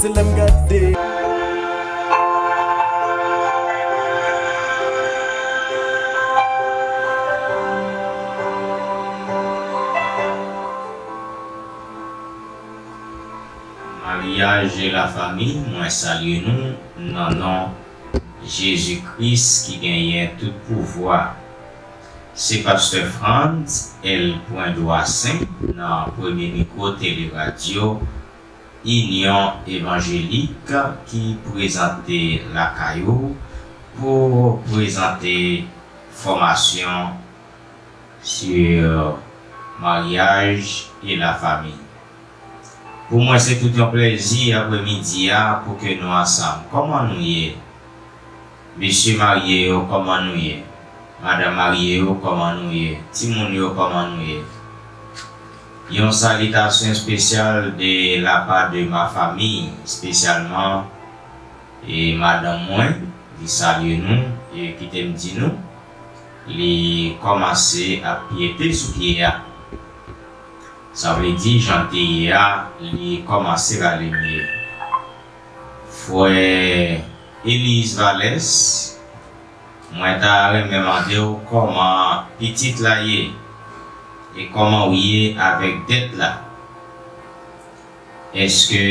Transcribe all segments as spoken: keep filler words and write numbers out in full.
Se lè m gade. Maryaj e lafanmi, mwen salye nou nan non Jezi Kris ki genyen tout pouvwa. Se pastè Frantz L. Pwen Dwasen nan Premye Mikwo Tele Radyo Inyon Evanjelik ki prezante lakay ou pou prezante fòmasyon sur mariage et la famille. Pou mwen, se tout yon plèzi apremidi a pou ke nou ansanm. Kòman nou ye? Mesye marye yo, kòman nou ye? Madanm marye yo, kòman nou ye? Timoun yo, kòman nou ye? Yon salitasyon espesyal de la part de ma famille, espesyalman e madanm mwen, li salye nou, e kite m di nou, li kòmanse ap pyete sou pye a. Sa vle di, jan l te ye a, li kòmanse rale mye. Frè Elise Valès, mwen ta renmen mande w kòman pitit la ye, e kòman w ye avèk dèt la. Èske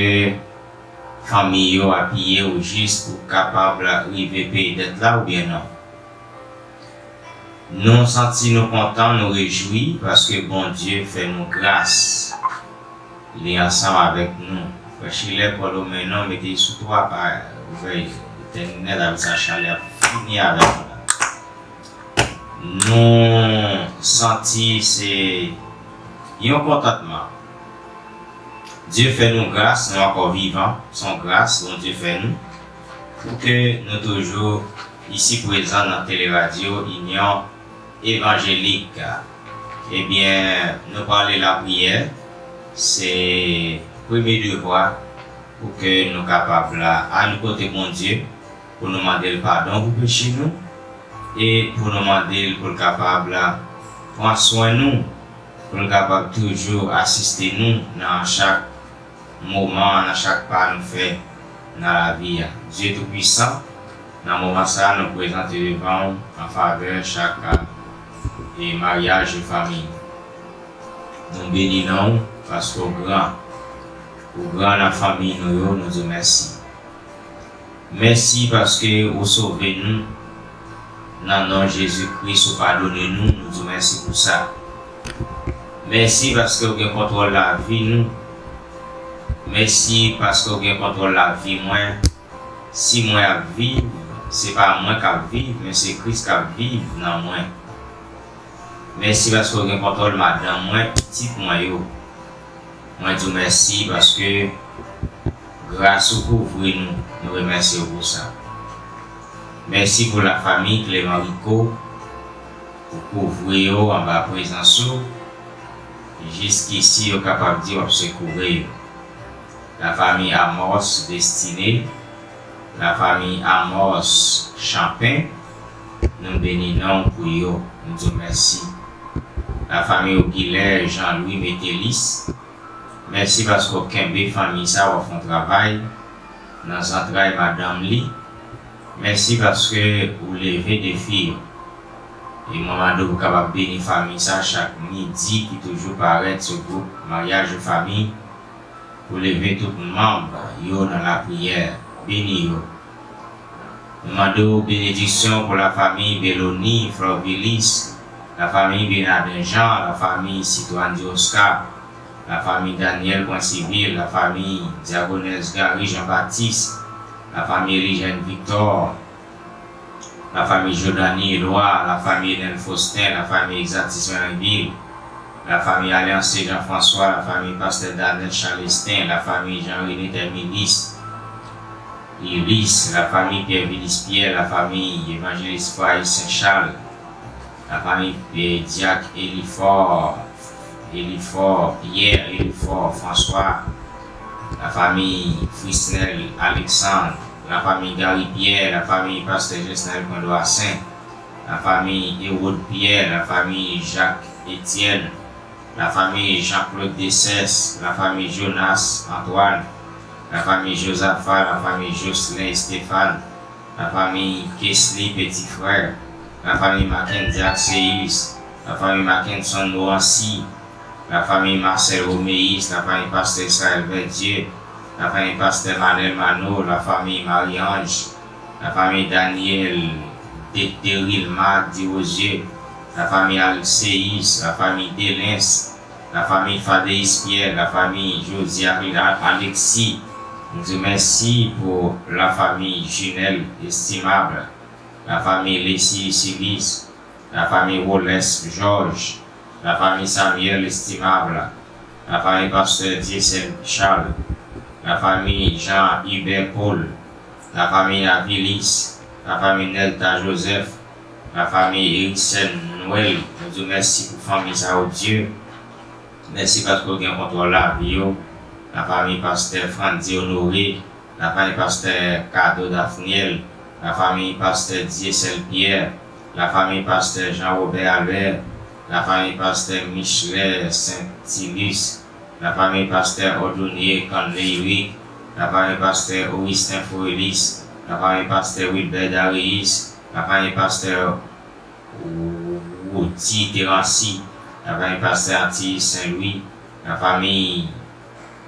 fanmi yo apiye w jis pou w kapab rive peye dèt la oubyen non? Nou santi nou kontan, nou rejwi, paske Bondye fè nou gras. Li ansanm avèk nou. Frè Chilè, Pòl Omenon, mete l sou twa pa, ouvè tèminèt avèk sa, chalè ap fini avèk nou la. Nou santi se yon kontantman. Dye fè nou gras, nou ankò vivan, se yon gras Bondye fè nou, pou ke nou toujou isi prezan nan Tele Radyo Inyon Evanjelik. Ebyen, nou pale lapriyè, se premye devwa pou ke nou kapab al kote Bondye, pou nou mande l padon pou peche nou, e pou nou mande l pou l kapab pran swen nou, pou l kapab toujou asiste nou nan chak moman, nan chak pa nou fè nan lavi a. Dye Toupwisan, nan moman sa a, nou prezante devan w an favè chak, e, maryaj e fanmi. Nou beni non w, paske w gran. Ou gran nan fanmi nou yo, nou di w mèsi. Mèsi paske ou sove nou. Nan non Jezi Kris, ou padone nou, nou di w mèsi pou sa. Mèsi paske ou gen kontwòl lavi nou. Mèsi paske ou gen kontwòl lavi mwen. Si mwen ap viv, se pa mwen k ap viv, men se Kris k ap viv nan mwen. Mèsi paske ou gen kontwòl madanm mwen, pitit mwen yo. Mwen di w mèsi paske gras ou kouvri nou, nou remèsye w pou sa. Mèsi pou lafanmi Clément Rico, ou kouvri yo anba prezans ou, jiskisi yo kapab di w ap sekoure yo. Lafanmi Amos Destiné, lafanmi Amos Champagne, nou beni non w pou yo, nou di w mèsi. Lafanmi Ogilè Jean Louis Métélis, mèsi paske w kenbe fanmi sa, w ap fè yon travay nan zantray madanm li. Mèsi paske ou leve defi yo. E mwen mande w pou kapab beni fanmi sa chak midi ki toujou parèt sou gwoup Maryaj e Fanmi, pou leve tout manm yo nan lapriyè. Beni yo. Nou mande w benediksyon pou lafanmi Beloni Florvilis, lafanmi Benaden Jean, lafanmi Sitwandi Oscar, lafanmi Daniel Pwensivil, lafanmi Dyagonès Gary Jean Baptiste, lafanmi Elijène Victor, lafanmi Jodani Éloi, lafanmi Enèl Faustin, lafanmi Exatis Melanville, lafanmi Alliance Jean François, lafanmi Pastè Danette Chalestin, lafanmi Jean René Terminus, Ulysse, lafanmi Pierre Villis Pierre, lafanmi Evanjelis Fray Saint Charles, lafanmi, eh, Dyak Elifor, Elifor Pierre, Elifor François, lafanmi Frisnel Alexandre, lafanmi Gary Pierre, lafanmi Pastè Jesnel Condroisin, lafanmi Hérode Pierre, lafanmi Jacques Etienne, lafanmi Jean Claude Dessès, lafanmi Jonas Antoine, la famille Josaphat, la famille Jocelyn et Stéphane, la famille Kesley Petit Frère, la famille Mackendy Axéus, la famille Mackenson Morancy, la famille Marcel Roméus, la famille Pasteur Israël Verdier, la famille Pasteur Manel Mano, la famille Marie-Ange, la famille Daniel De- Derilma Dirosier, la famille Alcéus, la famille Delens, la famille Fadeis Pierre, la famille Josiah Alexis. Nou di mèsi pou la famille Junel Estimable, la famille Lessie Silis, la famille Woles Georges, la famille Samuel Estimable, la famille Pasteur Dieuseul Charles, la famille Jean Hubert Paul, la famille Avilis, la famille Nelta Joseph, la famille Ericsen Noël. Nou di mèsi pou fanmi sa yo, Dye. Mèsi paske w gen kontwòl lavi yo. La famille Pasteur Frandy Honoré, la famille Pasteur Cadeau Daphniel, la famille Pasteur Dieuseul Pierre, la famille Pasteur Jean Robert Albert, la famille Pasteur Michelet Saintilus, la famille Pasteur Odonier Canley Eric, la famille Pasteur Augustin Forelis, la famille Pasteur Wilbert Darius, la famille Pasteur Roti Teransi, la famille Pasteur Antilles Saint-Louis, la famille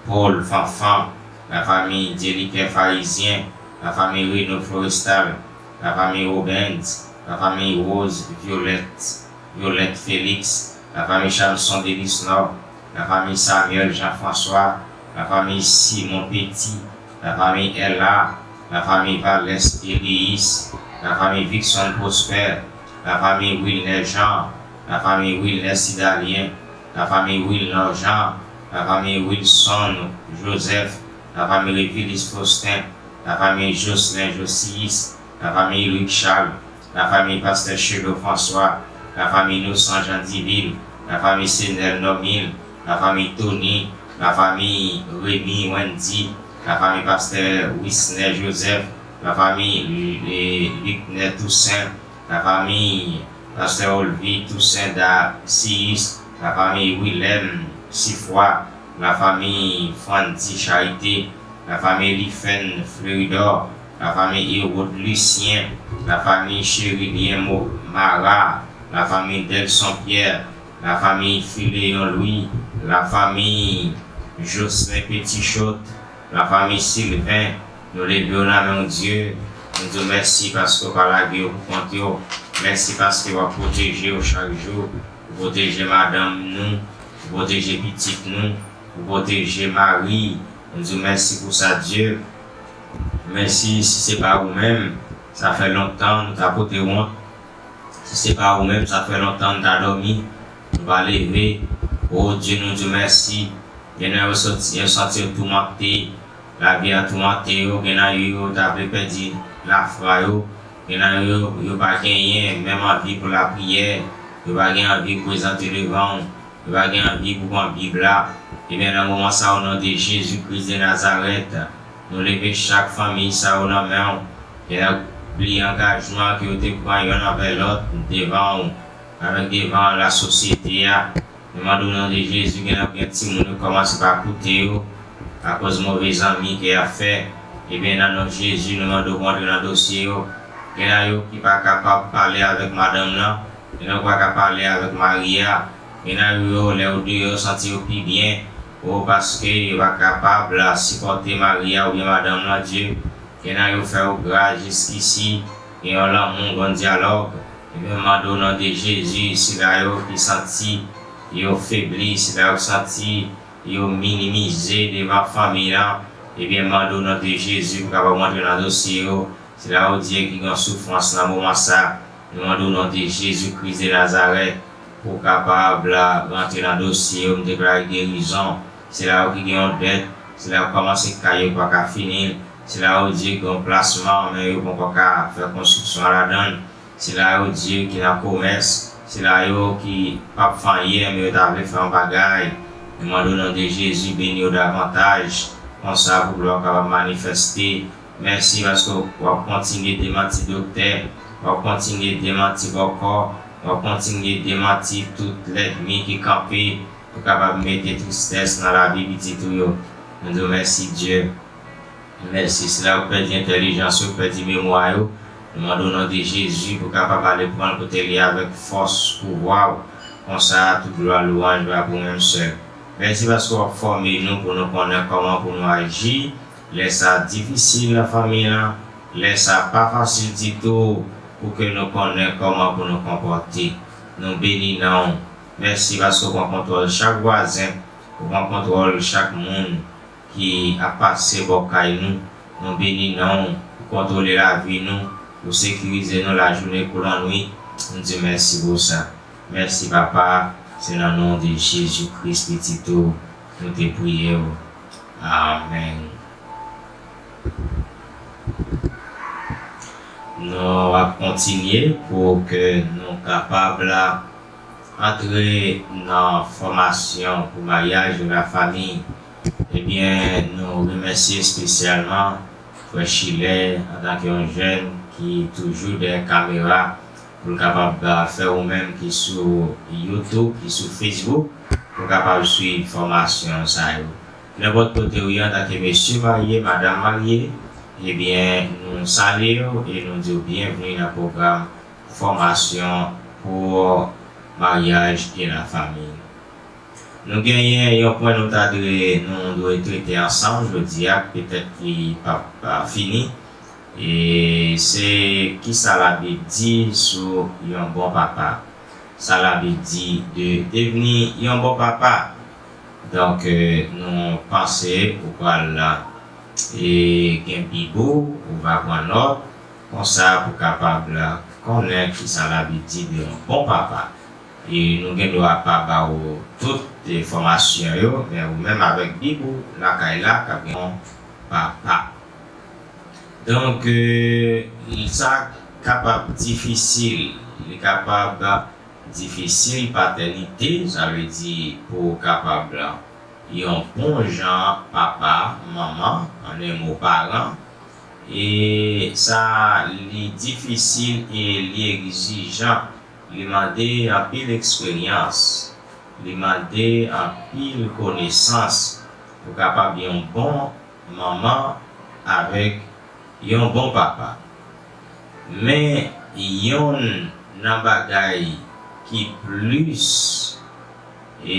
Paul Fanfan, la famille Dieliquet Pharisien, la famille Reno Florestal, la famille Robens, la famille Rose Violette, Violette Félix, la famille Chamson Delisnor, la famille Samuel Jean-François, la famille Simon Petit, la famille Ella, la famille Valès Eliis, la famille Vicson Prosper, la famille Wilner Jean, la famille Wilner Sidalien, la famille Wilner Jean, la famille Wilson Joseph, la famille Revilis Faustin, la famille Jocelyn Josius, la famille Louis Charles, la famille Pasteur Chedo François, la famille Innocent Jean Diville, la famille Senel Normil, la famille Tony, la famille Rémy Wendy, la famille Pasteur Wisner Joseph, la famille Lucner Toussaint, la famille Pasteur Olvi Toussaint Darius, la famille Willem Sifwa, la famille Frandy Charité, la famille Eliphène Fleuridor, la famille Hérode Lucien, la famille Cherilien Mo- Mara, la famille Delson Pierre, la famille Filéon Louis, la famille Jocelyn Petichot, la famille Sylvain. Nou leve yo nan men w, Dye. Nou di w mèsi paske w pa lage yo pou kont yo. Mèsi paske w ap pwoteje yo chak jou. Ou pwoteje madanm nou, ou pwoteje pitit nou, ou pwoteje mari. Nou di w mèsi pou sa, Dye. Mèsi, si se pa ou menm, sa fè lontan nou ta pote wont. Si se pa ou menm, sa fè lontan nou ta dòmi, nou pa leve. O Dye, nou di w mèsi. Gen nan yo soti, yo santi yo toumante, lavi a toumante yo. Gen nan yo, yo ta vle pèdi lafwa yo. Gen nan yo, yo pa genyen menm anvi pou lapriyè. Yo pa gen anvi pou prezante devan w. Yo pa gen anvi pou pran Bib la. Ebyen, nan moman sa, o non de Jezi Kris de Nazarèt, nou leve chak fanmi sa yo nan men w. Gen nan pli angajman ke yo te pran yonn anvè lòt devan w, avèk devan lasosyete a. Nou mande w, o non de Jezi, gen nan gen timoun yo kòmanse pa koute yo, akoz move zanmi ke y ap fè. Ebyen, nan non Jezi, nou mande w pou antre nan dosye yo. Gen nan yo ki pa kapab pale avèk madanm nan, gen nan yo ki pa ka pale avèk mari a. Gen nan yo, lè yo deyò, yo santi yo pi byen, o, paske yo pa kapab la sipòte mari a oubyen madanm nan, Dye. Gen nan yo fè yo gras jiskisi, gen yon lanmou, gen yon dyalòg. Ebyen, m mande w, o non de Jezi, sila yo ki santi yo febli, sila yo ki santi yo minimize devan fanmi an, ebyen, m mande w, o non de Jezi, pou w kapab antre nan dosye yo. Sila yo, Dye, ki gen soufrans nan moman sa, nou mande w, o non de Jezi Kris de Nazarèt, pou w kapab la rantre nan dosye yo. M deklare gerizon. Sila yo ki gen yon dèt, sila yo ki kòmanse kay yo pa ka fini l, sila yo, Dye, ki gen yon plasman, men yo poko ka fè konstriksyon ladan l. Sila yo, Dye, ki nan komès, sila yo ki p ap fè anyen, men yo ta vle fè yon bagay. Nou mande w, o non de Jezi, beni yo davantaj, konsa pou glwa w kapab manifeste. Mèsi paske w ap kontinye demanti doktè, w ap kontinye demanti bòkò, w ap kontinye demanti tout lènmi ki kanpe pou kapab mete tristès nan lavi pitit ou yo. Nou di w mèsi, Dye. Mèsi. Sila yo k pèdi entèlijans yo, k pèdi memwa yo, nou mande w nan non de Jezi pou w kapab ale pran l kote l ye avèk fòs, pouvwa w. Konsa, tout glwa, lwanj va pou ou menm sèl. Mèsi paske w ap fòme nou pou nou konnen kòman pou nou aji lè sa difisil nan fanmi an, lè sa pa fasil ditou pou ke nou konnen kòman pou nou konpòte. Nou beni non w. Mèsi paske w pran kontwòl chak vwazen, ou pran kontwòl chak moun ki ap pase bò kay nou. Nou beni non w, ou kontwole lavi nou, ou sekirize nou lajounen kou lannwit. Nou di w mèsi pou sa. Mèsi, Papa. Se nan non de Jezi Kris, Pitit ou, nou te priye w. Amèn. Nou ap kontinye pou ke nou kapab antre nan fòmasyon pou maryaj e lafanmi. Ebyen, nou remèsye espesyalman frè Chilè antanke yon jèn ki toujou dèyè kamera pou l kapab, a, fè ou menm ki sou YouTube, ki sou Facebook, pou w kapab swiv fòmasyon sa yo. Nenpòt kote w ye antanke mesye marye, madanm marye, ebyen, nou salye w e nou di w byenvni nan pwogram fòmasyon pou maryaj e lafanmi. Nou genyen yon pwen nou ta dwe, nou dwe trete ansanm jodi a, k petèt li p ap, a, fini. E se kisa Labib di sou yon bon papa. Sa Labib di de devni yon bon papa. Donk, e, nou panse ou pral, e, gen Bib ou, ou va pran nòt, konsa pou kapab konnen kisa Labib di de yon bon papa. E nou gen dwa pa ba ou tout enfòmasyon yo, men ou menm avèk Bib ou lakay la k ap gen yon papa. Donk, e, sa kapab difisil, li kapab difisil patènite, sa vle di pou w kapab yon bon jan papa, manman, an en mo, paran. E sa, li difisil e li egzijan. Li mande anpil eksperyans. Li mande anpil konesans pou kapab yon bon manman avèk yon bon papa. Men yonn nan bagay ki plis, e,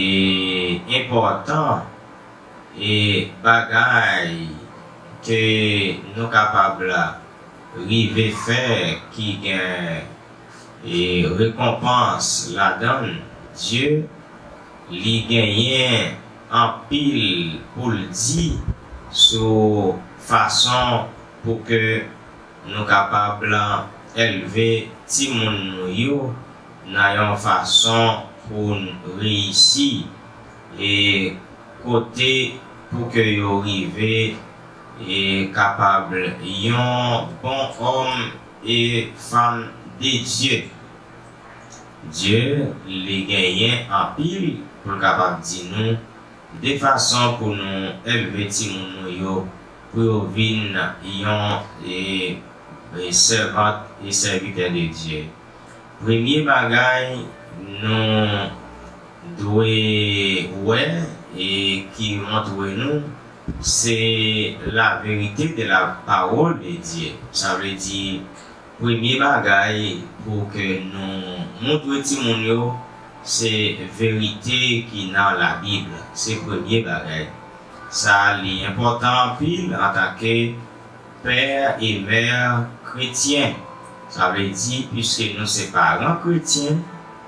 enpòtan, e bagay ke nou kapab rive fè ki gen, e, rekonpans ladan l, Dye, li genyen anpil pou l di sou fason pou ke nou kapab elve timoun nou yo nan yon fason pou n reyisi e kote pou ke yo rive e kapab yon bon òm e fanm de Dye. Dye, li genyen anpil pou l kapab di nou de fason pou nou elve timoun nou yo pou yo vin yon, e, e, sèvant e sèvitè de Dye. Premye bagay nou dwe wè e ki montre nou, se la vérité de la parole de Dieu. Sa vle di, premye bagay pou ke nou montre timoun yo, se verite ki nan Labib. Se premye bagay. Sa, li enpòtan anpil antanke pè e mè kretyen. Sa vle di, piske nou se paran kretyen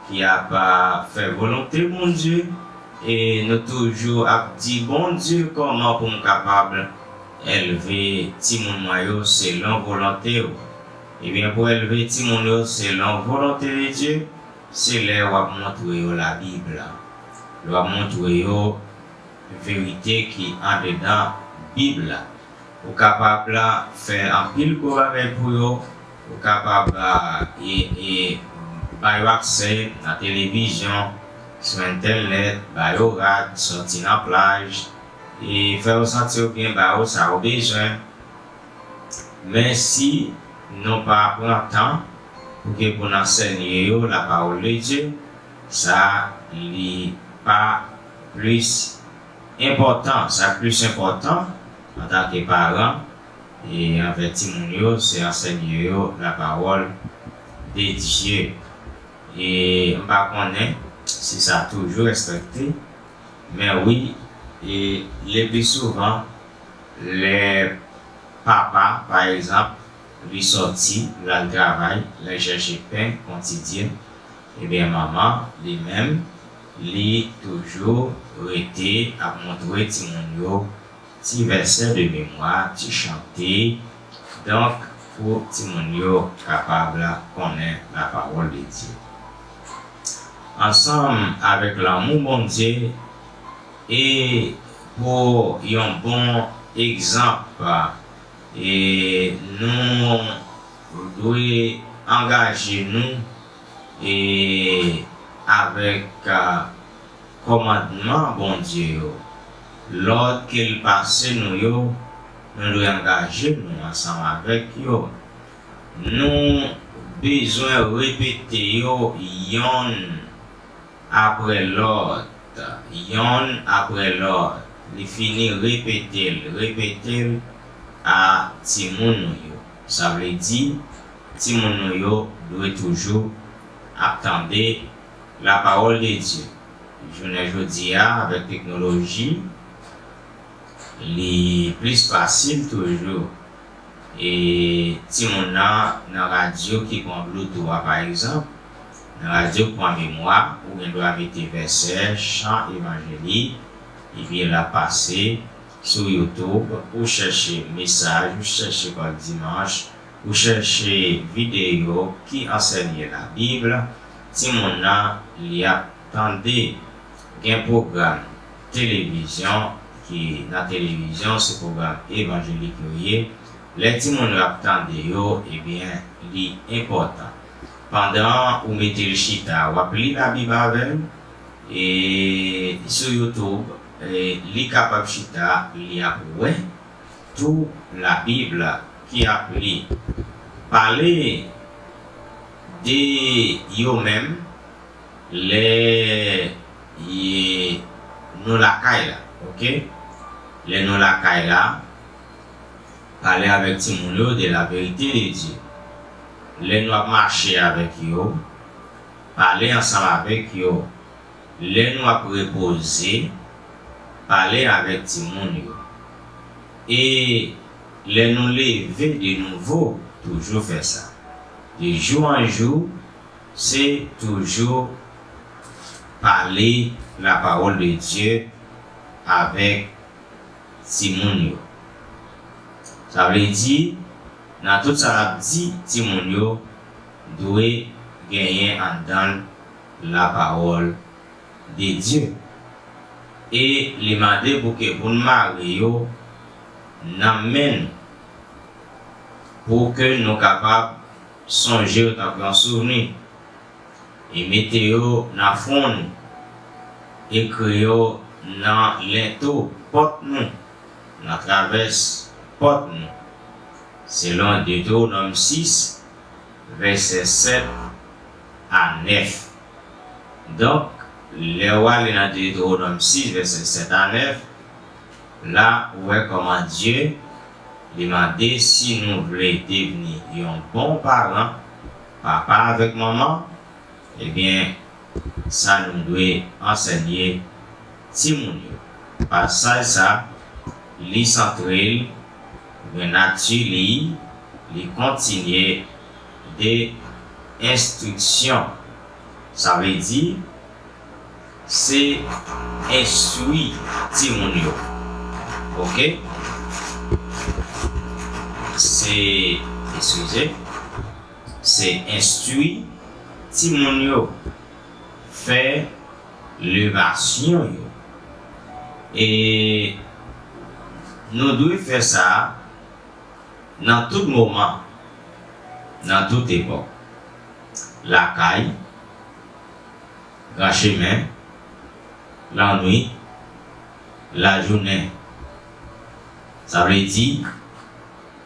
ki ap, a, fè volonte Bondye, e nou toujou ap di, Bondye, kòman pou m kapab elve timoun mwen yo selon volonte w? Ebyen, pou elve timoun yo selon volonte de Dye, se lè w ap montre yo Labib la. Lè w ap montre yo verite ki andedan Bib la. Ou kapab fè anpil gwo bagay pou yo. Ou kapab, a, e, e, ba yo aksè nan televizyon, sou entènèt, ba yo rad, sòti nan plaj, e fè yo santi yo byen, ba yo sa yo bezwen. Men si nou pa pran tan pou ke pou n ansèye yo la parole de Dieu, sa li pa plis enpòtan. Sa k plis enpòtan antanke paran, e anvè timoun yo, se ansèye yo lapawòl de Dye. E m pa konnen si sa toujou respekte, men wi, e le pli souvan, lè papa, pa egzanp, li sòti, l al travay, l al chèche pen kontidyen, ebyen, manman, li menm, li toujou rete ap montre timoun yo ti vèsè de memwa, ti chante, donk, pou timoun yo kapab konnen lapawòl de Dye. Ansanm avèk lanmou Bondye e pou yon bon egzanp, e nou dwe angaje nou e avèk, a, kòmandman Bondye yo, lòd ke l pase nou yo, nou dwe angaje nou ansanm avèk yo. Nou bezwen repete yo yonn apre lòt, yonn apre lòt. Li fini repete l, repete l a timoun nou yo. Sa vle di, timoun nou yo dwe toujou ap tande lapawòl de Dye. Jounen jodi a, avèk teknoloji, li plis fasil toujou. E timoun nan, nan radyo ki pran Bluetooth a, pa egzanp, nan radyo k pran memwa, ou gen dwa mete vèsè, chan evanjelik, epi l ap pase sou YouTube, ou chèche mesaj, ou chèche kòl dimanch, ou chèche videyo ki ansèye Labib, timoun nan, li ap tande. Gen pwogram televizyon ki nan televizyon, se pwogram evanjelik yo ye. Lè timoun yo ap tande yo, ebyen, li enpòtan. Pandan ou mete l chita, w ap li Labib avè l, e sou YouTube, e li kapab chita, li ap wè tou Labib la ki ap li. Pale de yo menm lè e nou lakay la, oke? Lè nou lakay la, pale avèk timoun yo de la verite de Dye. Lè nou ap mache avèk yo, pale ansanm avèk yo. Lè nou ap repoze, pale avèk timoun yo. E lè nou leve de nouvo, toujou fè sa. De jou an jou, se toujou pale lapawòl de Dye avèk timoun yo. Sa vle di, nan tout sa n ap di, timoun yo dwe genyen anndan l lapawòl de Dye. E li mande pou ke pou n mare yo nan men n, pou ke nou kapab sonje yo tankou yon souvni, e mete yo nan fwon nou, ekri yo nan lento pòt nou, nan travès pòt nou, selon Detewonòm sis, vèsè sèt a nèf. Donk, lè w ale nan Detewonòm sis, vèsè sèt a nèf, la, ou wè kòman Dye, li mande si nou vle devni yon bon paran, papa avèk manman, ebyen, sa nou dwe ansèye timoun yo. Pasaj sa, li santre l, oubyen nati li, li kontinye de enstriksyon. Sa vle di, se enstwi timoun yo. Oke? Se, eskize, se enstwi timoun yo, fè levasyon yo. E nou dwe fè sa nan tout moman, nan tout epòk. Lakay, gran chemen, lannwit, lajounen. Sa vle di,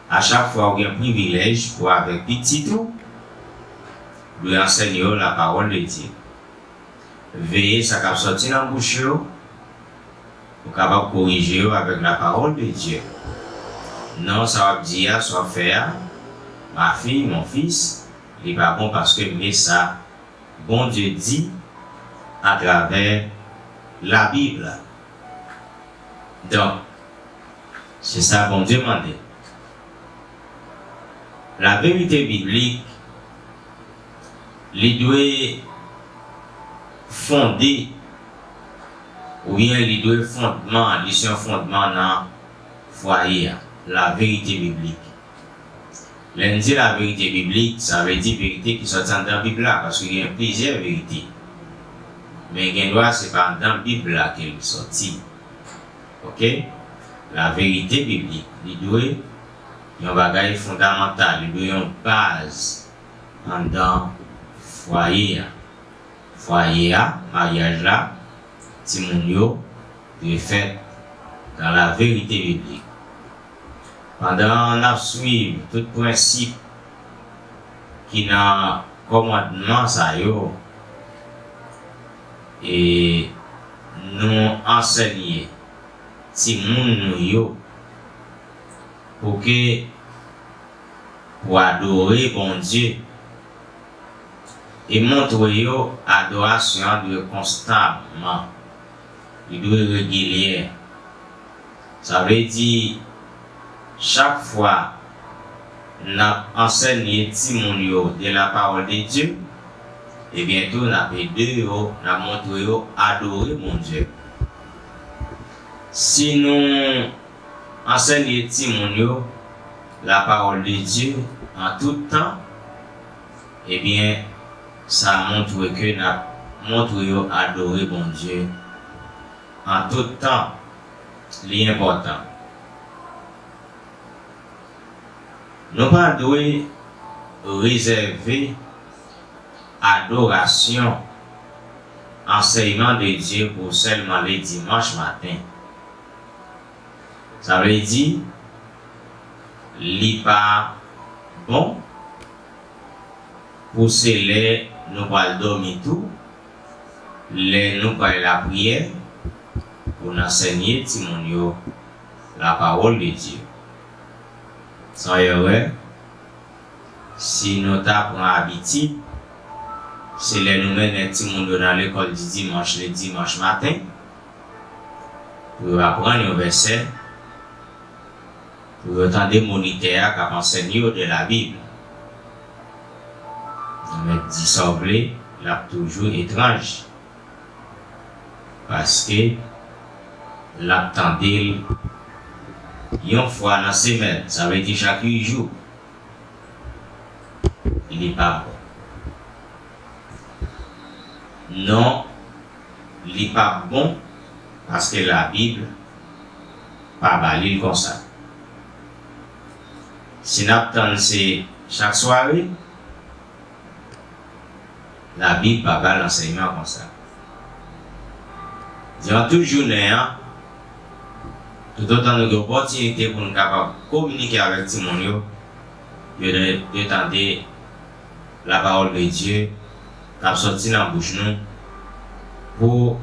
a chak fwa ou gen privilèj pou avèk pitit ou, dwe ansèye yo lapawòl de Dye. Veye sa k ap sòti nan bouch yo, pou kapab korije yo avèk lapawòl de Dye. Non, sa w ap di a, sa w ap fè a, ma fille, mon fils, li pa bon paske men sa Bondye di atravè Labib la. Donk, se sa Bondye mande. Laverite biblik, li dwe fonde, oubyen li dwe fondman, li se yon fondman nan fwaye a, laverite biblik. Lè n di laverite biblik, sa vle di verite ki sòti anndan Bib la, paske gen plizyè verite. Men gen dwa se pa anndan Bib la ke l sòti. Oke? Laverite biblik, li dwe yon bagay fondamantal, li dwe yon baz anndan fwaye a. Fwaye a, maryaj la, timoun yo dwe fèt nan laverite biblik. Pandan n ap swiv tout prensip ki nan kòmandman sa yo, e nou ansèye timoun nou yo pou ke pou adore Bondye e montre yo adorasyon an dwe konstanman, li dwe regilyè. Sa vle di, chak fwa n ap ansèye timoun yo de la parole de Dieu, ebyen tou n ap ede yo, n ap montre yo adore Bondye. Si nou ansèye timoun yo la parole de Dieu an tout tan, ebyen, sa montre ke n ap montre yo adore Bondye an tout tan. Li enpòtan. Nou pa dwe rezève adorasyon, ansèyman de Dye pou sèlman le dimanch maten. Sa vle di, li pa bon pou se lè nou pral dòmi tou, lè nou pral lapriyè, pou n ansèye timoun yo la parole de Dieu. San erè, si nou ta pran abitid, se lè nou mennen timoun yo nan lekòl di dimanch, le dimanch maten, pou yo aprann yon vèsè, pou yo tande monitè a k ap ansèye yo de Labib. Nou mèt di sa w vle, l ap toujou etranj. Paske l ap tande l yon fwa nan semèn, sa vle di chak uit jou. Li pa bon. Non, li pa bon, paske Labib pa ba li l konsa. Si n ap tann se chak sware, Labib pa ba l ansèyman konsa. Diran tout jounen an, toutotan nou gen opòtinite pou n kapab kominike avèk timoun yo, yo dwe, dwe tande la parole de Dieu k ap sòti nan bouch nou pou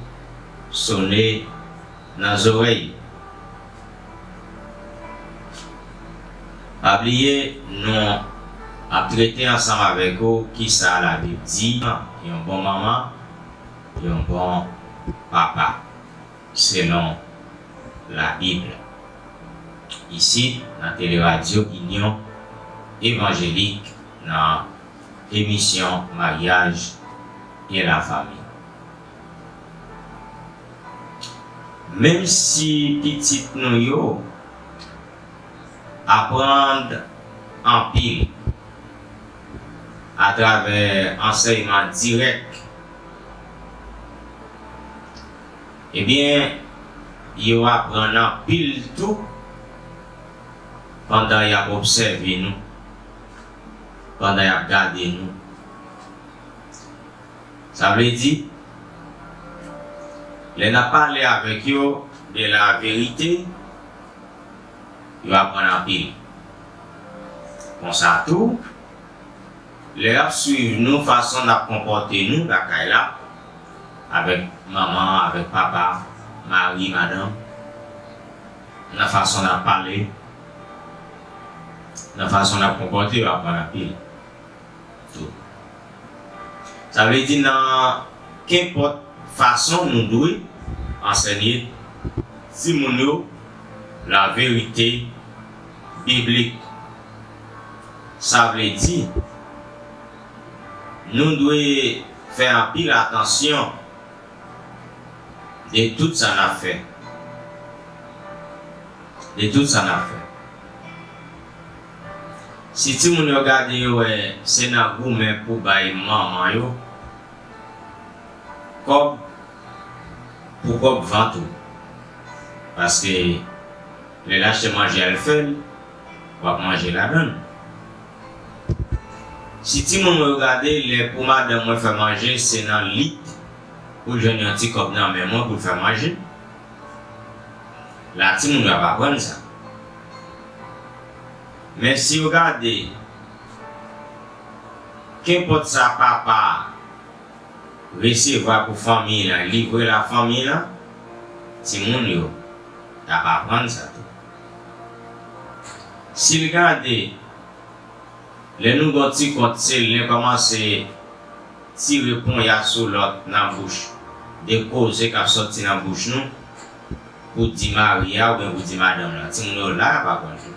sone nan zòrèy. Pa bliye, nou ap trete ansanm avèk ou kisa Labib di, yon bon manman, yon bon papa, selon Labib. Isit, nan Teleradyo Inyon Evanjelik, nan emisyon Maryaj e Lafanmi. Menm si pitit nou yo aprann anpil atravè ansèyman dirèk, ebyen, yo aprann anpil tou pandan y ap obsève nou, pandan y ap gade nou. Sa vle di, lè n ap pale avèk yo de la verite, yo aprann anpil. Konsa tou, lè y ap swiv nou, fason n ap konpòte nou lakay la, avèk manman, avèk papa, mari, madanm, nan fason n ap pale, nan fason n ap konpòte yo aprann anpil tou. Sa vle di, nan kenpòt fason nou dwe ansèye timoun yo laverite biblik. Sa vle di, nou dwe fè anpil atansyon de tout sa n ap fè. De tout sa n ap fè. Si timoun yo gade, yo wè se nan goumen pou bay manman yo kòb, pou kòb vant ou. Paske lè l achte manje al fè l, w ap manje ladan l. Si timoun mwen yo gade, lè pou madanm mwen fè manje, se nan lit pou l jwenn yon ti kòb nan men mwen pou l fè manje. La, timoun yo ap aprann sa. Men si yo gade, kenpòt sa papa a resevwa pou fanmi l lan, livre l a fanmi l lan, timoun yo t ap aprann sa tou. Si l gade, lè nou gen yon ti kont, se len kòmanse tire ponya sou lòt nan bouch, de koze k ap sòti nan bouch nou pou di mari a oubyen pou di madanm lan. Timoun yo la, y ap aprann tou.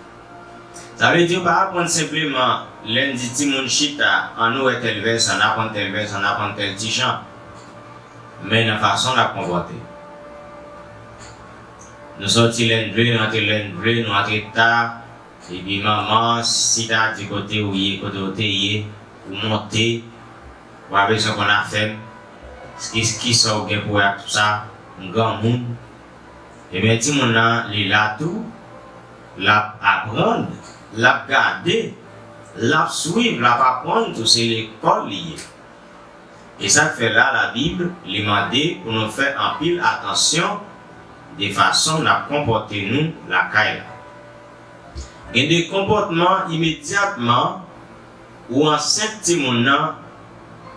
Sa vle di, yo pa aprann senpleman lè n di timoun chita, ann nou wè tèl vèsè, ann aprann tèl vèsè, ann aprann tèl ti chan. Men nan fason n ap konpòte. Nou sòti lè n vle, nou antre lè n vle, nou antre ta, epi manman, si ta di kote ou ye, kote ou te ye, ou monte, ou pa bezwen konn afè m, ki, kisa ou gen pou wè ak sa, m granmoun. Ebyen, timoun nan, li la tou, l ap aprann, l ap gade, l ap swiv, l ap aprann tou, se lekòl li ye. E sa k fè la, Labib, li mande pou nou fè anpil atansyon de fason n ap konpòte nou lakay la. Gen de konpòtman imedyatman ou ansent timoun nan,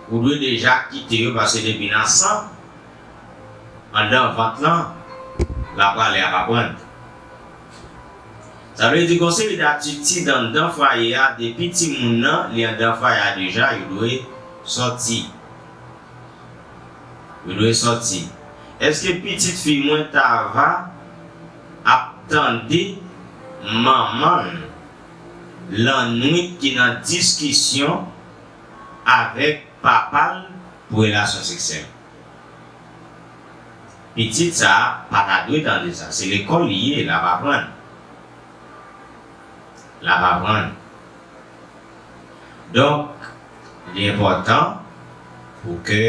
ou dwe deja kite yo, paske depi nan san, anndan vant lan, l ap prale ap aprann. Sa vle di gon seri d atitid anndan fwaye a, depi timoun nan, li anndan fwaye a deja, yo dwe sòti. Yo dwe sòti. Èske pitit fi mwen Tava ap tande manman l lannwit ki nan diskisyon avèk papa l pou relasyon seksyèl? Pitit sa a pa ta dwe tande sa. Se lekòl li ye, l ap aprann. L ap aprann. Donk, li enpòtan pou ke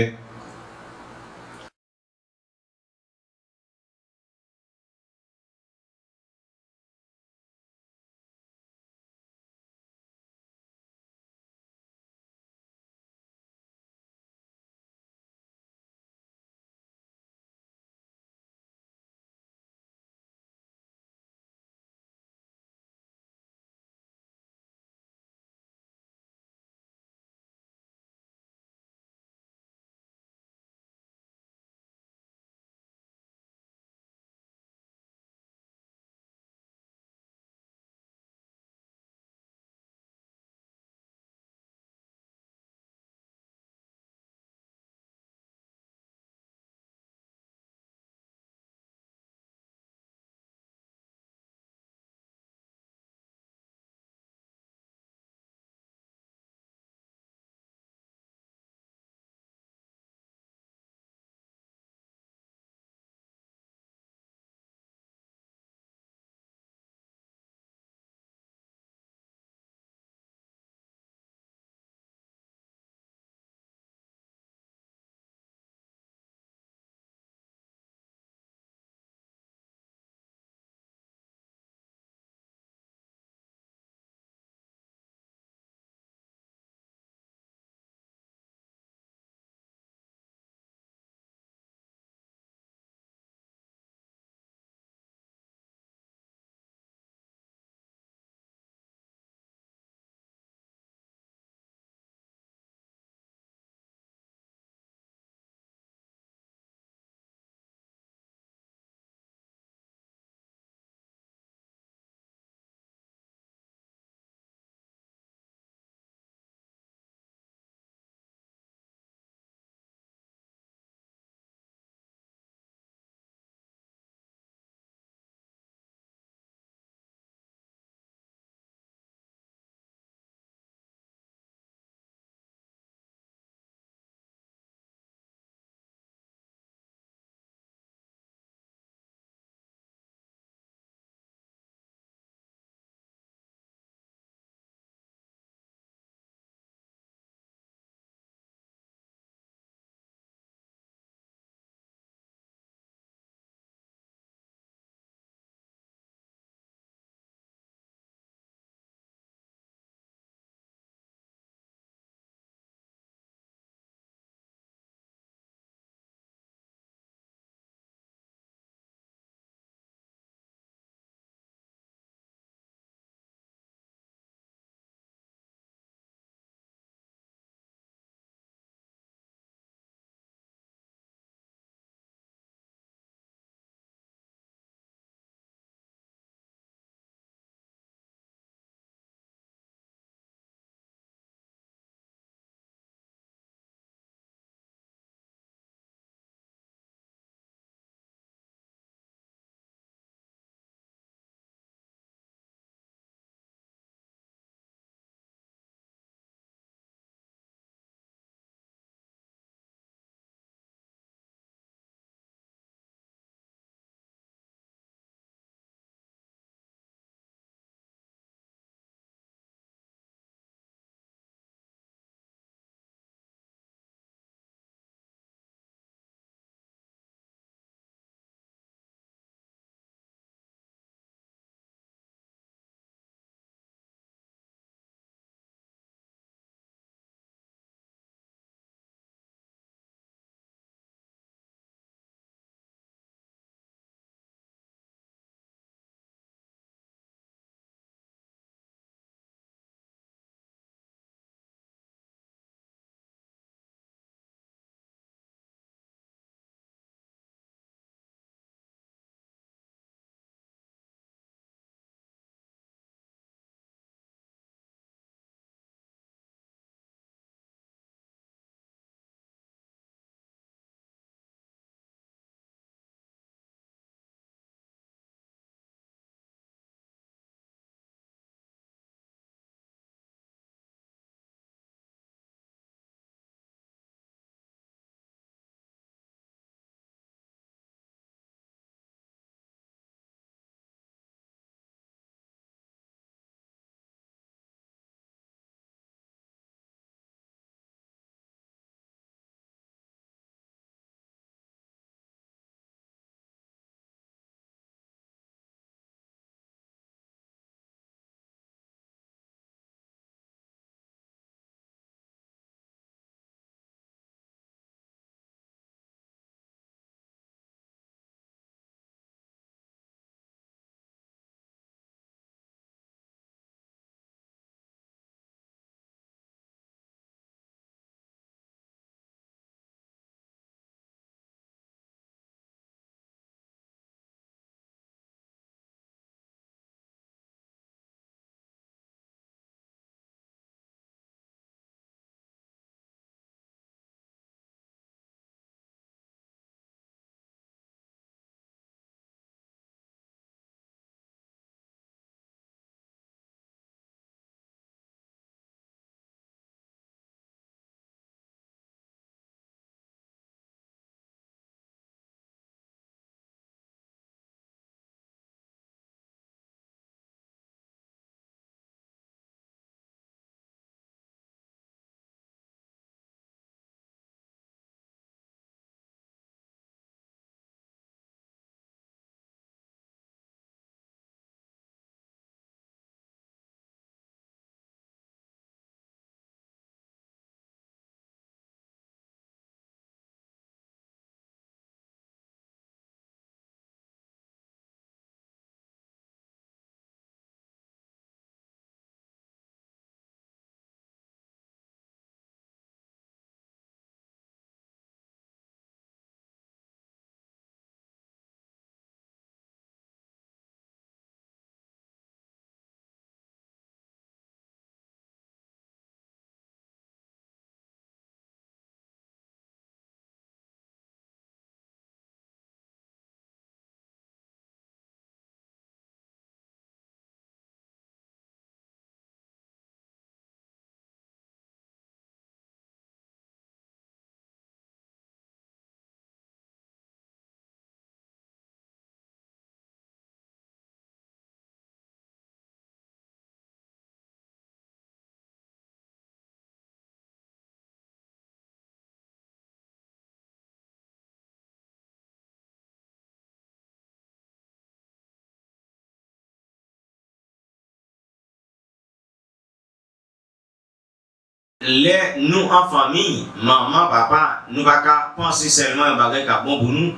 Lè nou an fanmi, manman, papa, nou pa ka panse sèlman yon bagay k ap bon pou nou.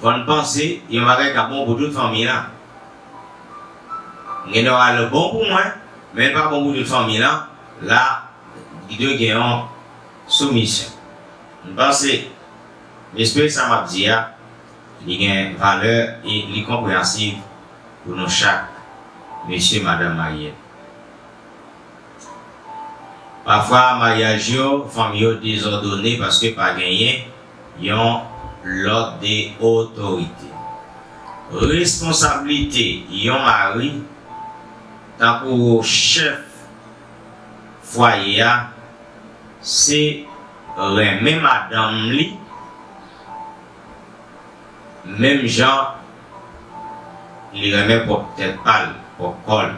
Fò n panse yon bagay k ap bon pou tout fanmi an. Gendwa l bon pou mwen, men l pa bon pou tout fanmi an. La, li dwe gen yon soumisyon. M panse, m espere sa m ap di a, li gen valè e li konpreyansiv pou nou chak, mesye, madanm marye. Pafwa, maryaj yo, fanmi yo dezòdone paske pa genyen yon lòd de otorite. Responsablite yon mari, tankou chèf fwaye a, se renmen madanm li, menm jan li renmen pwòp tèt pa l, pwòp kò l.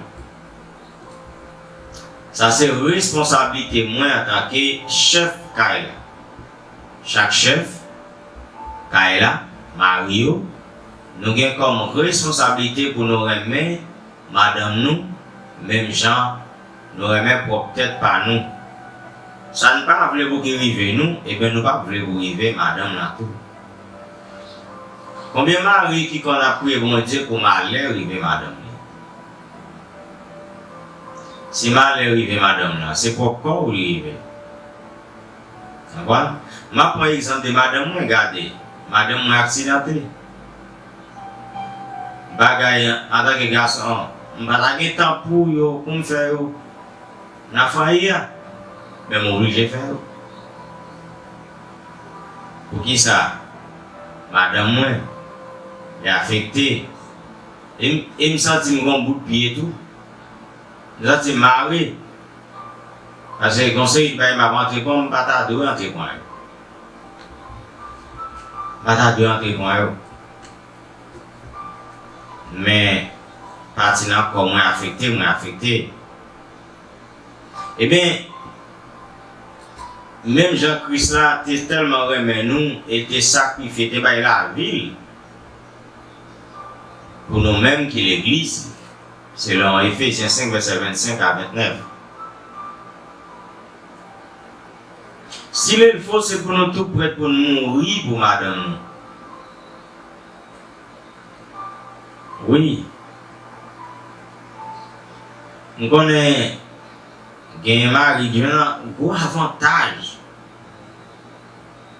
Sa se responsablite mwen antanke chèf kay la. Chak chèf kay la, mari yo, nou gen kòm responsablite pou nou renmen madanm nou, menm jan nou renmen pwòp tèt pa nou. Sa n pa vle pou ki rive nou, ebyen nou p ap vle pou rive madanm nan tou. Konbyen mari ki konn ap priye Bondye pou malè rive madanm li? Si malè rive madanm nan, se pwòp kò w li rive. Konprann? M ap pran egzanp de madanm mwen, gade. Madanm mwen aksidante. Bagay, antanke gason, m pa ta gen tan pou yo, pou m fè yo nan fwaye a. Men m oblije fè yo. Poukisa? Madanm mwen, li afekte. E m, e m santi m gon bout pye tou. M santi m mare. Paske gon seri de bagay m ap antreprann, m pa ta dwe antreprann yo. M pa ta dwe antreprann yo. Men, pati nan kò mwen afekte, mwen afekte. Ebyen, menm jan Kris la te tèlman renmen nou, e te sakrifye, te bay lavi l pou nou menm ki legliz, selon Efezyen senk, vèsè vennsenk a vennèf. Si lè l fo, se pou nou tou prèt pou n mouri pou madanm nou. Wi. M konnen genyen mari ki jwenn gwo avantaj.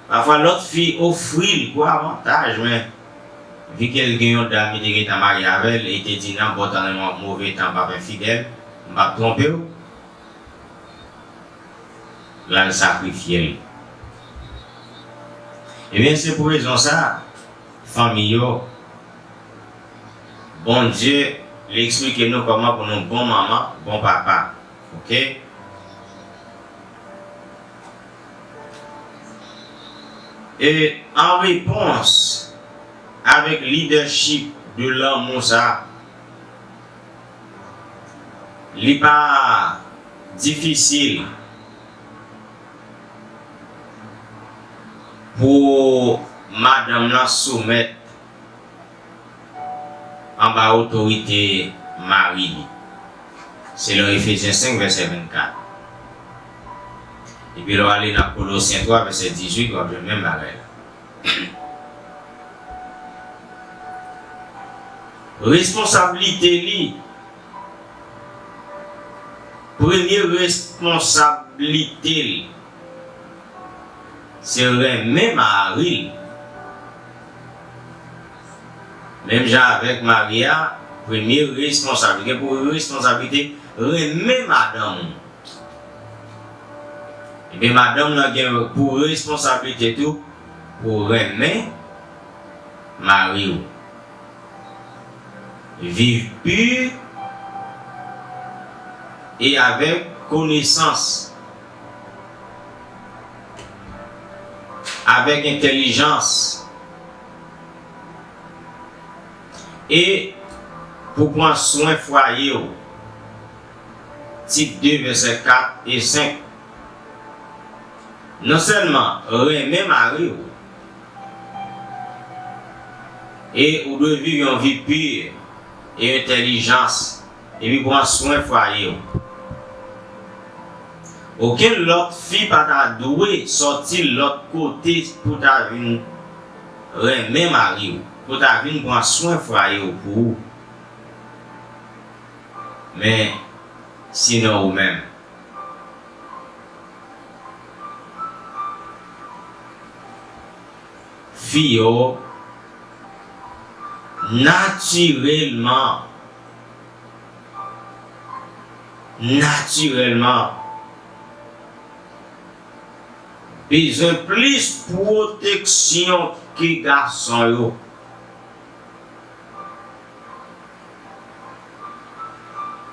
Pafwa lòt fi ofri l gwo avantaj, men vi ke l gen yon dam li te gentan marye avè l, e te di nan bon tan nan yon move tan, m p ap enfidèl, m p ap twonpe w. L al sakrifye l. Ebyen, se pou rezon sa, fanmi yo, Bondye, li eksplike nou kòman pou nou bon manman, bon papa. Oke? E an repons avèk lidèchip de lanmou sa, li pa difisil pou madanm nan soumèt anba otorite mari li. Selon Efezyen senk, vèsè vennkat. Epi lè w ale nan Kolosyen twa, vèsè dizuit, w ap jwenn menm bagay la. Responsablite li, premye responsablite l, se renmen mari l. Menm jan avèk mari a, premye responsablite, gen pou responsablite renmen madanm ou. Ebyen, madanm nan gen pou responsablite tou pou renmen mari w. Viv pi e avèk konesans, avèk entèlijans, e pou pran swen fwaye w. Tit de, vèsè kat e senk. Non sèlman renmen mari w, e ou dwe viv yon vi pi e entèlijans, epi pran swen fwaye w. Okenn lòt fi pa ta dwe sòti lòt kote pou ta vin renmen mari w, pou ta vin pran swen fwaye w pou ou. Men, sinon ou menm. Fi yo, natirèlman, natirèlman, bezwen plis pwoteksyon ke gason yo.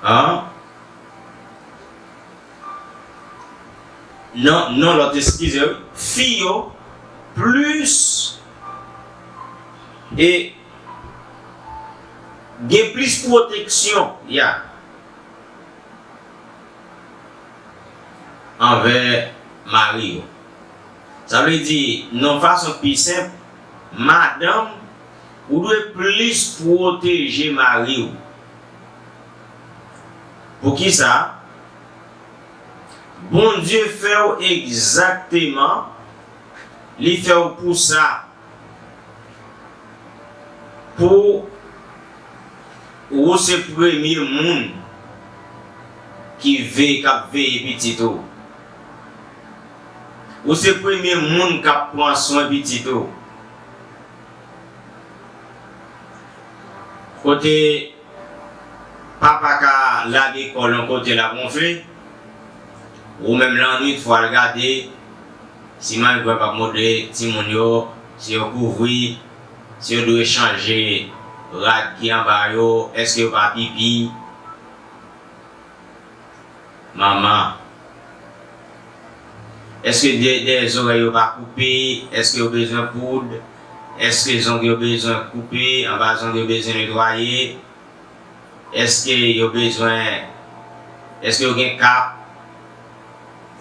An? Non, non, lòt, eskize, wi. Fi yo plis e gen plis pwoteksyon, ya, anvè mari yo. Sa vle di, nan fason pi senp, madanm, ou dwe plis pwoteje mari w. Poukisa? Bondye fè w egzakteman, li fè w pou sa. Pou ou se premye moun ki ve-, k ap veye pitit ou. Ou se premye moun k ap pran swen pitit ou. Kote papa ka lage kò l yon kote l ap wonfle, ou menm lannwit fò w al gade si manmi w p ap mode timoun yo, si yo kouvri, si yo dwe chanje rad ki anba yo, èske yo pa pipi. Manman, èske dè-, dèyè zòrèy yo pa koupe? Èske yo bezwen poud? Èske zong yo bezwen koupe? Anba zong yo bezwen netwaye? Èske yo bezwen, èske yo gen kap?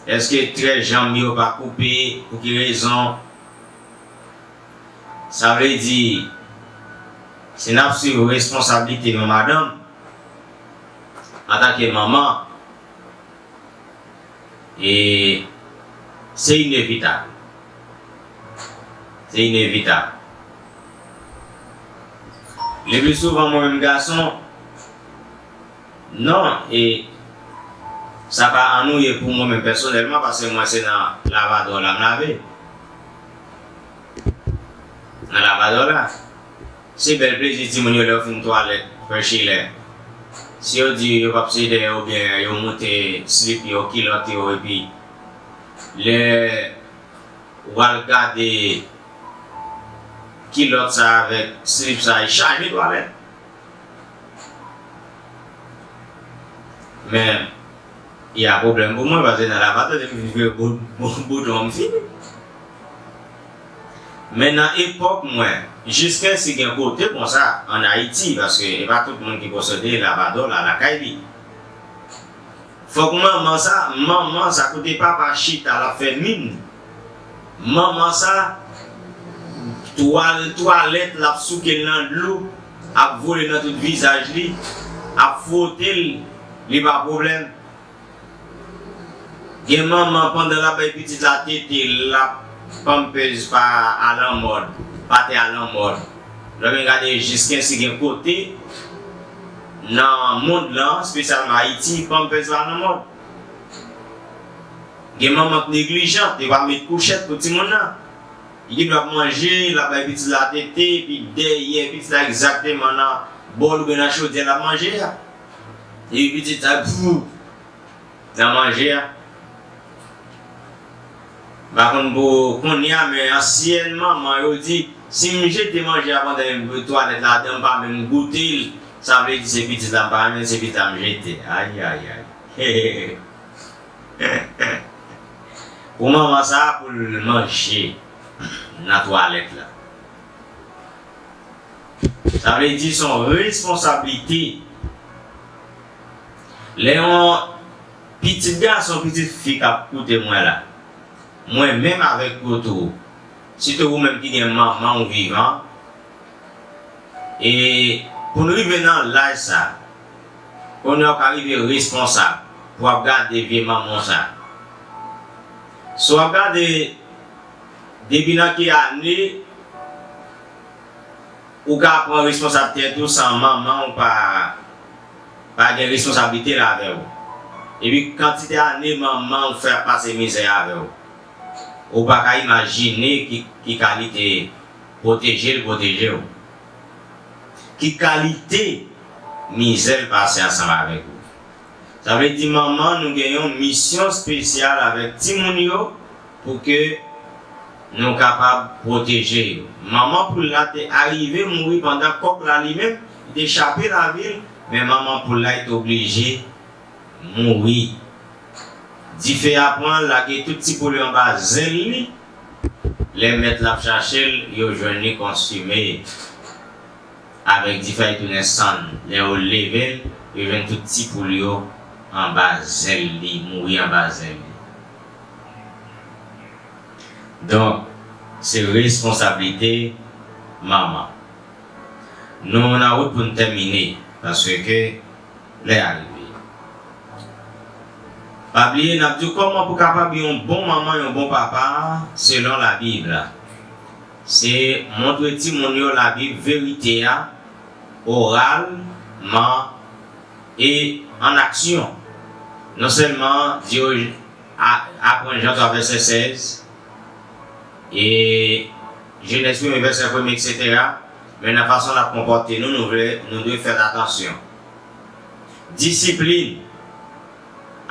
Èske trè janm yo pa koupe? Pou ki rezon? Sa vle di, si n ap swiv responsablite yon madanm, antanke manman, e se inevitab. Se inevitab. Le pli souvan, mwen menm gason, non, e sa pa annuye pou mwen menm pèsonèlman, paske mwen se nan lavadò la m lave. Nan lavadò la. Se bèl plezi timoun yo lè yo fin twalèt, fè chilè. Si yo di yo p ap sede oubyen yo moute slip yo, kilòt yo, epi lè ou al gade kilòt sa avèk slip sa, e chaje twalèt. Men, y a pwoblèm pou mwen, paske nan lavadò, depi m vire bout-, bout-, bouton an, m fini. Men nan epòk mwen, jiskensi gen kote konsa ann Ayiti, paske e pa tout moun ki posede lavadò la lakay li. Fòk manman sa, manman sa, kote papa chita, l ap fè min. Manman sa, twal-, twalèt, l ap souke l nan dlo, ap vole nan tout vizaj li, ap fwote l, li pa pwoblèm. Gen manman, pandan l ap bay pitit la tete, l ap, Pampers pa alanmòd, pa te alanmòd. Lè w vin gade jiskensi gen kote nan mond lan, espesyalman Ayiti, Pampers pa alanmòd. Gen manman k neglijant, yo pa met kouchèt pou timoun nan. Li gen dwa ap manje, l ap bay pitit la tete, epi dèyè pitit la egzakteman nan bòl oubyen nan chodyè l ap manje a. Epi pitit la, pou, nan manje a. M pa konn pou kounye a, men ansyèn manman yo di, si m jete manje a pandan m twalèt ladan, m pa menm goute l, sa vle di se pitit la m pa renmen, se pitit la m jete. Ayayay. Pou manman sa a, pou l manje nan twalèt la. Sa vle di se yon responsablite. Lè yon pitit gason, pitit fi k ap koute mwen la, mwen menm avèk ou tou, sitou ou menm ki gen manman w vivan, e pou n rive nan laj sa, kounye a w ka rive responsab pou w ap gade vye manman w sa. Si w ap gade, depi nan ki ane ou ka pran responsablite tou san manman w pa, pa gen responsablite l avè w? Epi kantite ane manman w fè ap pase mizè avè w, ou pa ka imajine ki, ki kalite pwoteje l pwoteje w. Ki kalite mizè l pase ansanm avèk ou. Sa vle di manman nou gen yon misyon espesyal avèk timoun yo pou ke nou kapab pwoteje yo. Manman poul la te arive mouri pandan kòk la li menm, li te chape lavi l, men manman poul la li te oblije mouri. Dife a pran, lage tout ti poul yo anba zèl li. Lè mèt la ap chache l, yo jwenn li konsime. Avèk dife a tounen sann. Lè yo leve l, yo jwenn tout ti poul yo anba zèl li, mouri anba zèl li. Donk, se responsablite manman. Nou nan wout pou n tèmine, paske lè a rive. Pa bliye, n ap di w kòman pou kapab yon bon manman, yon bon papa, selon Labib la. Se montre timoun yo Labib, verite a, oralman e an aksyon. Non sèlman di yo a-, aprann Jan twa vèsè sèz, e Jenèz premye vèsè premye, etsetera, men nan fason n ap konpòte nou, nou vle, nou dwe fè atansyon. Disiplin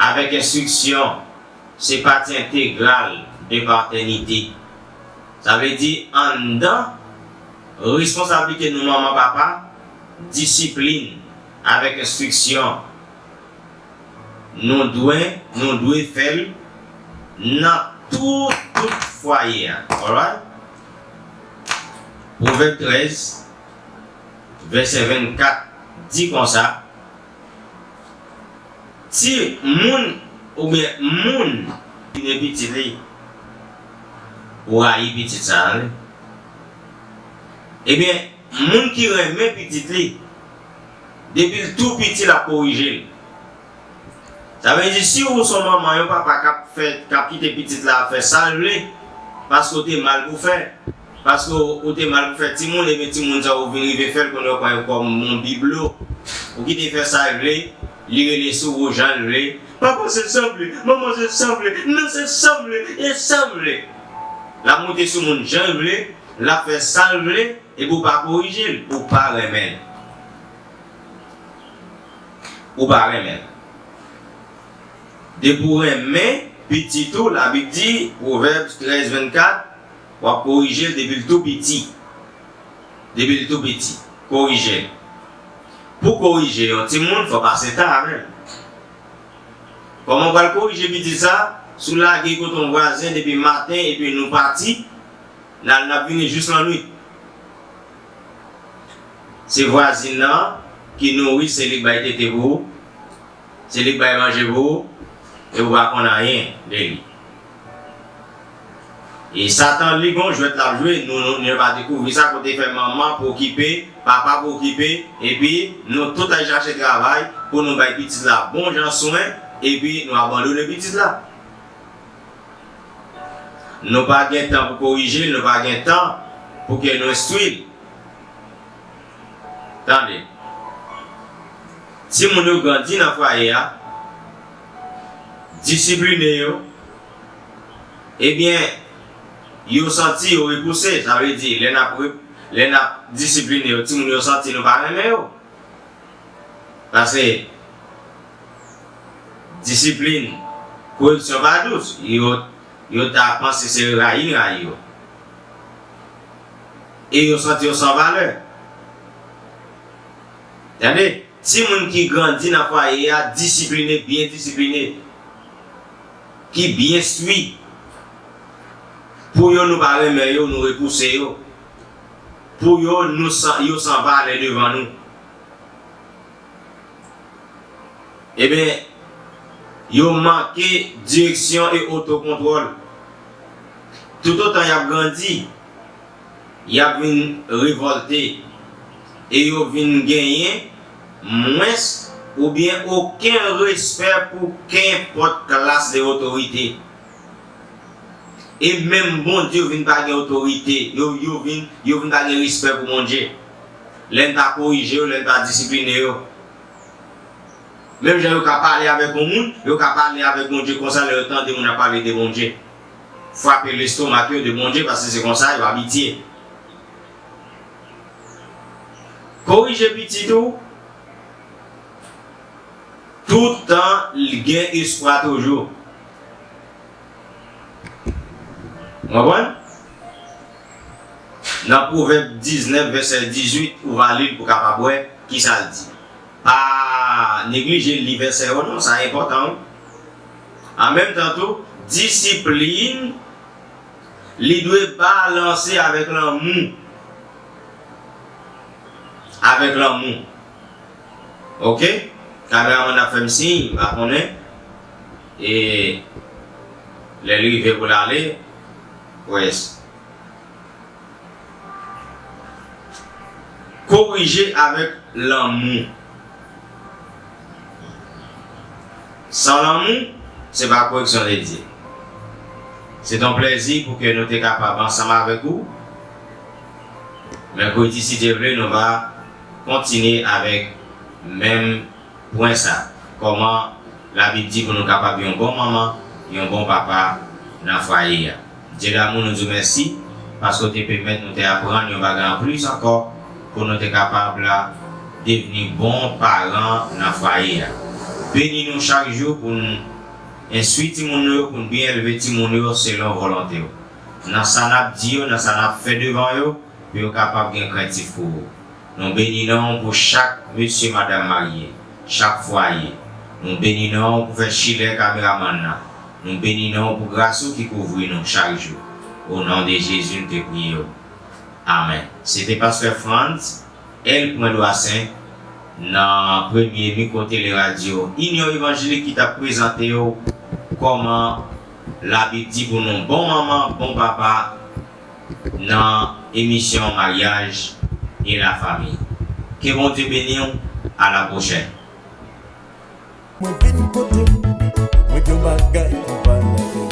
avèk enstriksyon se pati entegral de patènite. Sa vle di, anndan responsablite nou manman, papa, disiplin avèk enstriksyon, nou dwe, nou dwe fè l nan tout, tout fwaye a. Alright? Pwovèb trèz, vèsè vennkat di konsa, timoun oubyen moun ki gen pitit li, ou rayi pitit sa a, wi. Ebyen, moun ki renmen pitit li, depi l tou piti, l ap korije l. Sa vle di, si ou se yon manman, yon papa k ap fè, k ap kite pitit la ap fè sa l vle, paske w te mal pou fè, paske w, ou te mal pou fè timoun, ebyen timoun sa ou vin rive fè l, kounye a w pran yo kòm yon biblo. Ou kite fè sa l vle, li rele sou ou jan l vle. Papa se sa m vle, manman se sa m vle, non se sa m vle, e sa m vle. L ap monte sou moun jan l vle, l ap fè sa l vle, epi w pa korije l, ou pa renmen l. Ou pa renmen l. Depi w renmen pitit ou, Labib di, Pwovèb trèz vennkat, w ap korije l depi l tou piti. Depi l tou piti, korije l. Pou korije yon timoun, fò w pase tan avè l. Kòman w pral korije pitit sa? Si w lage l kote yon vwazen depi maten epi nou pati, n al, n ap vini jis lannwit. Se vwazin nan ki nouri, se li k bay tete pou ou, se li k bay manje pou ou, e ou pa konn anyen de li. E Satan, li, gon jwèt l ap jwe, nou, nou, nou pa dekouvri sa, kote fè manman pou okipe, papa pou okipe, epi nou tout al chache travay pou nou bay pitit la bon jan swen, epi nou abandone pitit la. Nou pa gen tan pou korije l, nou pa gen tan pou ke nou enstwi l. Tande. Timoun yo grandi nan fwaye a, disipline yo, ebyen, yo santi yo repouse. Sa vle di, lè n ap re-, lè n ap disipline yo, timoun yo santi nou pa renmen yo. Paske disiplin, koreksyon pa dous. Yo, yo ta panse se rayi n rayi yo. E yo santi yo san valè. Tande, timoun ki grandi nan fwaye a disipline, byen disipline, ki byen enstwi, pou yo nou pa renmen yo, nou repouse yo. Pou yo, nou san, yo san valè devan nou. Ebyen, yo manke direksyon e otokontwòl. Toutotan y ap grandi, y ap vin revòlte e yo vin genyen mwens oubyen okenn respè pou kenpòt klas de otorite. E menm Bondye yo vin pa gen otorite, yo, yo vin, yo vin pa gen respè pou Bondye. Lè n pa korije yo, lè n pa disipline yo. Menm jan yo ka pale avèk yon moun, yo ka pale avèk Bondye konsa lè yo tande moun ap pale de Bondye. Frape lestomak yo de Bondye, paske se konsa yo abitye. Korije pitit ou, tout tan li gen espwa toujou. Ou konprann? Nan Pwovèb diznèf, vèsè dizuit, ou va li l pou w kapab wè kisa l di. Pa neglije li vèsè yo non, sa enpòtan wi. An menm tan tou, disiplin, li dwe balanse avèk lanmou. Avèk lanmou. Oke? Kameramann ap fè m siy, m pa konnen. E lè l rive pou l ale, près. Korije avèk lanmou. San lanmou, se pa koreksyon de Dye. Se t yon plèzi pou ke nou te kapab ansanm avèk ou. Mèkredi, si Dye vle, nou va kontinye avèk menm pwen sa. Kòman Labib di pou nou kapab yon bon manman, yon bon papa nan fwaye a. Dye damou, nou di w mèsi paske w te pèmèt nou te aprann yon bagay anplis ankò pou nou te kapab la devni bon paran nan fwaye a. Beni nou chak jou pou n enstwi timoun nou yo, pou n byen elve timoun yo selon volonte w. Nan sa n ap di yo, nan sa n ap fè devan yo, pou yo kapab gen krentif pou ou. Nou beni non w pou chak mesye, madanm marye, chak fwaye. Nou beni non w pou frè Chilè, kameramann nan. Nou beni non w pou gras ou ki kouvri nou chak jou. O non de Jezi, nou te priye w. Amèn. Se te pastè Frantz L. Pwen Dwasen nan premye mikwo tele radyo Inyon Evanjelik ki t ap prezante w kòman Labib di pou nou bon manman, bon papa nan emisyon Maryaj e Lafanmi. Ke Bondye beni w. A la pwochèn. Mwen vin kote w, mwen gen yon bagay pou pale avè w.